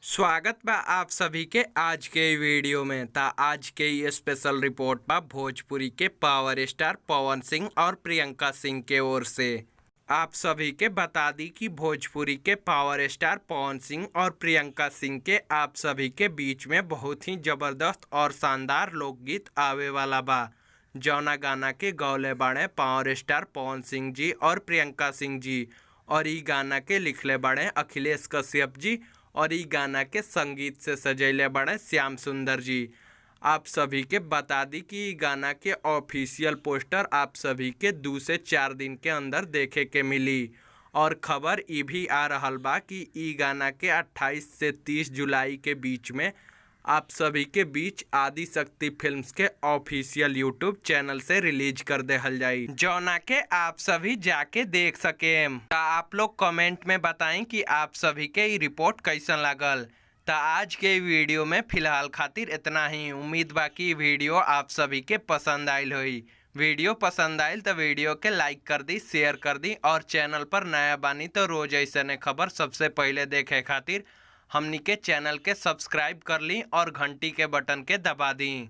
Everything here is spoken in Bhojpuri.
स्वागत बा आप सभी के आज के इ वीडियो में। ता आज के इ स्पेशल रिपोर्ट बा भोजपुरी के पावर स्टार पवन सिंह और प्रियंका सिंह के ओर से। आप सभी के बता दी कि भोजपुरी के पावर स्टार पवन सिंह और प्रियंका सिंह के आप सभी के बीच में बहुत ही जबरदस्त और शानदार लोकगीत आवे वाला बा, जौना गाना के गौले बाड़े पावर स्टार पवन सिंह जी और प्रियंका सिंह जी और इ गाना के लिखले बाड़े अखिलेश कश्यप जी और इ गाना के संगीत से सजैले बाड़े श्याम सुंदर जी। आप सभी के बता दी कि इ गाना के ऑफिशियल पोस्टर आप सभी के 2 से 4 दिन के अंदर देखे के मिली और खबर इ भी आ रहल बा कि इ गाना के 28 से 30 जुलाई के बीच में आप सभी के बीच आदि शक्ति फिल्म्स के ऑफिशियल यूट्यूब चैनल से रिलीज कर देहल जाई, जौना के आप सभी जाके देख सकेम। ता आप लोग कमेंट में बताएं कि आप सभी के इ रिपोर्ट कैसन लागल। ता आज के वीडियो में फिलहाल खातिर इतना ही। उम्मीद बा कि वीडियो आप सभी के पसंद आइल होई। वीडियो पसंद आइल तो वीडियो के लाइक कर दी, शेयर कर दी और चैनल पर नया बानी तो रोज ऐसने खबर सबसे पहले देखे खातिर हमनी के चैनल के सब्सक्राइब कर ली और घंटी के बटन के दबा दी।